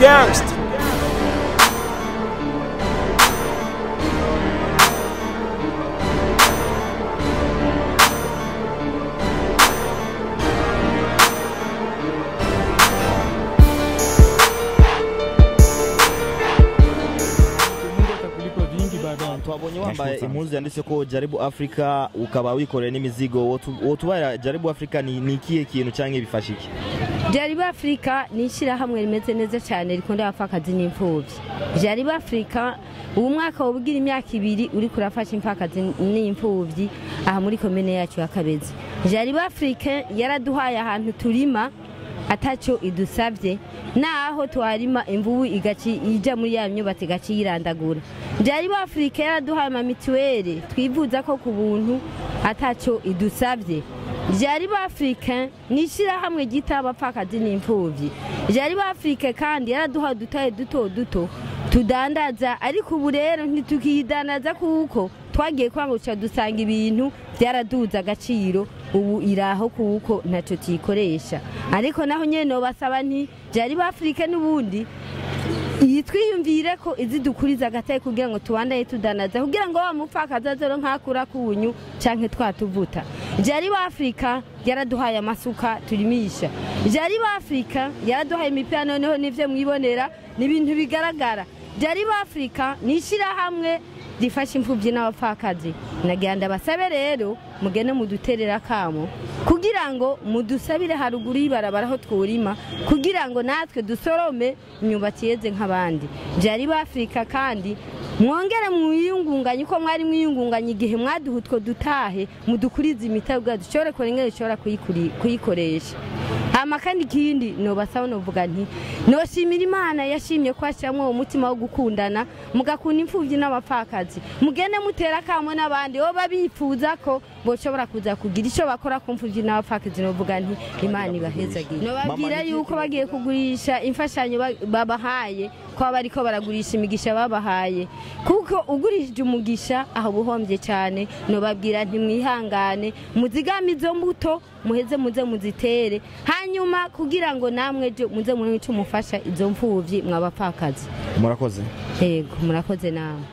Gangsta. Twabonye wambaye impuzu yanditse ko Jaribu Africa, ukaba wikoreye n'imizigo. Wotubara Jaribu Africa ni ikihe kintu canke bifasha iki? Jaribu Africa ni ishyirahamwe rimeze neza cyane rikunda abapfakazi n'imfubyi. Jaribu Africa ubu mwaka wobugira imyaka 2 uri kurafasha impfakazi n'imfubyi aha muri komine yacu ya Kabezi. Jaribu Africa yaraduhaye ahantu turima ataco idusavye, naho twarima imvubu igaci ija muri ya myubatsi igaci yirandagura. Jaribu Africa yaraduhaye ama mituweli twivuza ko ku buntu ataco idusavye. Jaribu Africa ni ishyirahamwe ryita abapfakazi n'imfubyi. Jaribu Africa kandi yaraduhaye udutaye duto duto tudandaza, ariko ubu rero ntitukidandaza kuko twagiye kwangusha dusanga ibintu byaraduza agaciro, ubu iraho kuko ntacyo tuyikoresha. Ariko naho nyene basaba nti Jaribu Africa n'ubundi yitwiyumvire ko izidukuriza agataye kugira ngo tubandaye tudanaza, kugira ngo wa mupfakazi azoro nkakura kunyu canke twatuvuta. Jaribu Africa yaraduhaye amasuka turimisha. Jaribu Africa yaraduhaye imipira, noneho nivyo mwibonera ni ibintu bigaragara. Jaribu Africa ni ishyirahamwe rifasha imfubyi n'abapfakazi. Nagira ndabasabe rero mugende muduterera kamo kugira ngo mudusabire haruguru y'ibarabara aho twurima, kugira ngo natwe dusorome imyumbati yeze nk'abandi. Jaribu Africa kandi mwongere mwiyungunganye uko mwari mwiyungunganye igihe mwaduha utwo dutahe, mudukurize imitego dushobore kurengera dushobora kuyikoresha. Hama kandi ikindi nobasaba novuga nti noshimira Imana yashimye ko ashyiramo uwo mutima wo gukundana, mugakunda imfubyi n'abapfakazi, mugende mutera kamo n'abandi bo babifuza ko boshobora kuza kugira icyo bakora ku mfubyi n'abapfakazi. Novuga nti Imana ibahezagiye. Nobabwira yuko bagiye kugurisha imfashanyo babahaye, ko bariko baragurisha imigisha babahaye, kuko ugurishije umugisha aho buhombye cyane. Nobabwira nti mwihangane, muzigame izo mbuto muheze muze muzitere, hanyuma kugira ngo namwe muze muri ico mufasha izo mfuvyi mwabapfakazi. Murakoze. Yego, murakoze namwe.